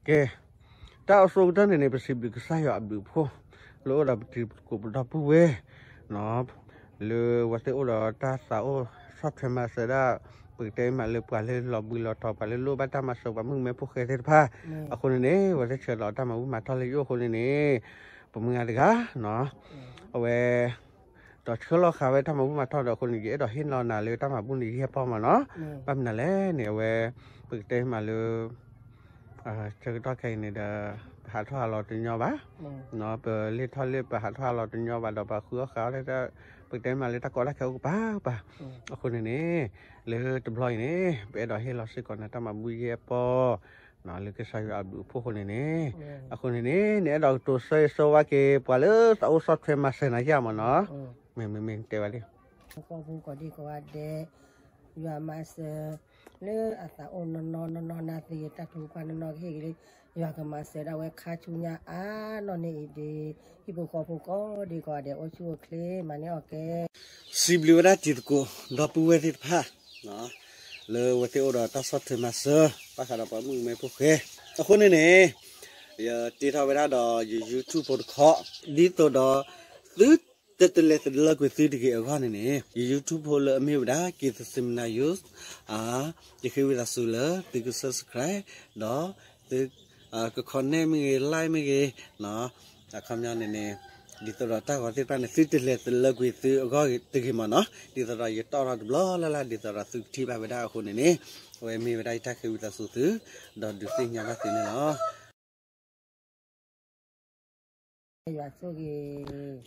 ကဲ, တၢ်အိၣ်ဆူၣ်ကတၢၢ်န့ၣ်န့ၣ် ပစံးဘျုးကစၢ်ယွၤအဘျုးအဖှိၣ် လၢအိၣ်ဒီးပတံၤသကိးပဒီပုၢ်ဝဲၢ် လၢဝဲသ့ၣ်အိၣ်ဒီးတၢ်သးအိၣ်ဆီၣ်ထွဲမၤစၢၤဒၣ် ပကတဲမးလၢပှၤလၢလီၤဘှံးလီၤတီၤ ပှၤလၢလိၣ်ဘၣ်တၢ်မၤစၢၤ ပှၤမုၣ်ကမဲဖိဃဲသ့ၣ်တဖၣ် အဃိန့ၣ်န့ၣ် ဝဲသ့ၣ်ဆှၢလီၤတၢ်မၤဘူၣ်မၤတီၢ်လၢယအိၣ်အဃိန့ၣ်န့ၣ် ပမုၢ်ဂၤတဂၤ အဝဲ ဒီးဆှၢလီၤဃာ်ဝဲတၢ်မၤဘူၣ်မၤတီၢ်ဒီးအဃိန့ၣ် ယအဲၣ်ဒိးဟ့ၣ်လီၤနၤလၢတၢ်မၤဘူၣ်န့ၣ် ယဲၢ်ပီၢ်မးနီၤ. ဘၣ်မနုၤလဲၣ်န့ၣ် အဝဲ ပကတဲမးလၢ ဆၢကတီၢ်ခဲအံၤန့ၣ်ဒီး ပဟးထီၣ်ဟးလီၤတညီဘၣ်, ပလ့ၢ်ထီၣ်လ့ၢ် ပဟးထီၣ်ဟးလီၤတညီဘၣ်ဒီး ပှၤဃုအီၣ်ဃုအီလၢ ပကတဲမးလၢတၢ်ကီတၢ်ခဲအိၣ်ကပၤပၤ, အဃိန့ၣ်န့ၣ် လၢတဘျီအံၤန့ၣ် ပအဲၣ်ဒိးဟ့ၣ်လီၤစ့ၢ်ကီးနၤတၢ်မၤဘူၣ်ယဲၢ်ပီၢ် လၢကစၢ်ယွၤအဘျုးအဖှိၣ်အဃိန့ၣ်န့ၣ်, အဃိန့ၣ်န့ၣ် နအဲၣ်ဒိးကတိၤဆၢဂ့ၤဆၢဝါက့ၤ ပှၤလၢသးအိၣ်ဆီၣ်ထွဲမၤစၢၤနၤယဲၢ်မးနီၤ, မ့မ့ၢ်တဲဝဲလံ ကီၢ်ဖိကိးဒံကိးဂၤဒဲး, ယွၤမၤစၢၤ လၢအသးအိၣ်နီၢ်နီၢ်နီၢ်နီၢ်နၤသ့ တၢ်ထုကဖၣ်နီၢ်နီၢ်ကဟ့ၣ်က့ၤလံ, ယွၤကမၤစၢၤဒၣ်ဝဲခါဆူညါအါနီၢ်န့ၣ်အံၤဒီး ဟံၣ်ဖိဃီဖိကိးဒံကိးဂၤဒဲး အိၣ်ဆူၣ်အိၣ်ချ့ မၤန့ၢ်အီၣ်ကဲ စံးဘျုးဝဲဒၣ်တံၤသကိး ဒီပုၢ်ဝဲၢ်သ့ၣ်တဖၣ် လၢအဝဲသ့ၣ်အိၣ်ဒီးတၢ်ဆီၣ်ထွဲမၤစၢၤ ဘၣ်ဃးဒီးပှၤမုၣ်ကမဲဖိဃဲ, အဃိန့ၣ်န့ၣ် ယတ့ထီၣ်ဝဲဒၣ်ဒီးယ YouTube ဖိတခီ, ဒ်သိးဒီး သုတတလဲၤတလၢကွံာ်သုတဂ့ၤအဂီၢ်န့ၣ်န့ၣ် ယ YouTube ဖိလၢအမ့ၢ်ဝဲဒၣ် က့ၤသစ့မနၤ ယိ, ယဃ့ဝံသးစူၤလၢသုက subscribe ဒီး သု က comment မ့ၢ်ဂ့ၤ like မ့ၢ်ဂ့ၤ, အခီပညီန့ၣ်န့ၣ် ဒ်သိးဒီးတၢ်ဂီၤသ့ၣ်တဖၣ်န့ၣ် သုတလဲၤတလၢကွံာ်သုအဂီၢ်တဂ့ၤမးနီၤ, ဒ်သိးဒီးယတီၣ်ထီၣ်တဘျီလၢ်လၢ် ဒ်သိးဒီးသုကထံၣ်ဘၣ်ဝဲဒၣ်အဃိန့ၣ်န့ၣ်, အဝဲမ့ၢ်ဝဲဒၣ်ယတၢ်ဃ့ဝံသးစူၤသု, ဒီးဒုးသ့ၣ်ညါဘၣ်သုန့ၣ်လီၤ.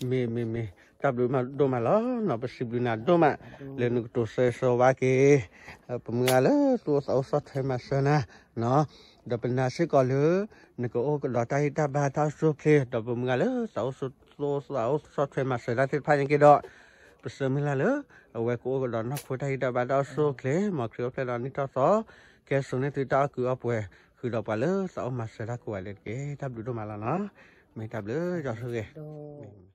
မ့ၢ်မ့ၢ်မ့ၢ်, တၢ်ဘျုးဒိၣ်မးလီၤနီၤ, ပစံးဘျုးနၤဒိၣ်မး, လၢနကတိၤဆၢဂ့ၤဆၢဝါက့ၤ ပမုၢ်ဂၤလၢသူၣ်အိၣ်သးအိၣ်ဆီၣ်ထွဲမၤစၢၤနၤ, ဒီးပနာ်စ့ၢ်ကီးလၢ နကအိၣ်ကဒီးတၢ်ဟ့ၣ်တၢ်ဘါတၢ်အိၣ်ဆူၣ်အိၣ်ချ့ ဒီးပမုၢ်ဂၤလၢသးအိၣ်သူၣ်အိၣ်သးအိၣ်ဆီၣ်ထွဲမၤစၢၤတၢ်သ့ၣ်တဖၣ်န့ၣ်က့ၤဒီး, ပဆၢမုၢ်လၢ်လၢ အဝဲကအိၣ်ကဒီးနီၢ်ခိတၢ်ဟ့ၣ်တၢ်ဘါတၢ်အိၣ်ဆူၣ်အိၣ်ချ့ မ်ခရံာ်အိၣ်ဖျဲၣ်ဒီးနံၣ်ထီၣ်သီ, ကဲစိာ်န့ၢ်သုတၢ်အီၣ်ကုးအီပှဲၤ ဃုာ်ဒီးပှၤလၢသးအိၣ်မၤစၢၤတၢ်ကိးဂၤဒဲးတက့ၢ်. တၢ်ဘျုးဒိၣ်မးလီၤနီၤ, မ့ၢ်တၢ်ဘျုးယွၤဆိၣ်ဂ့ၤ.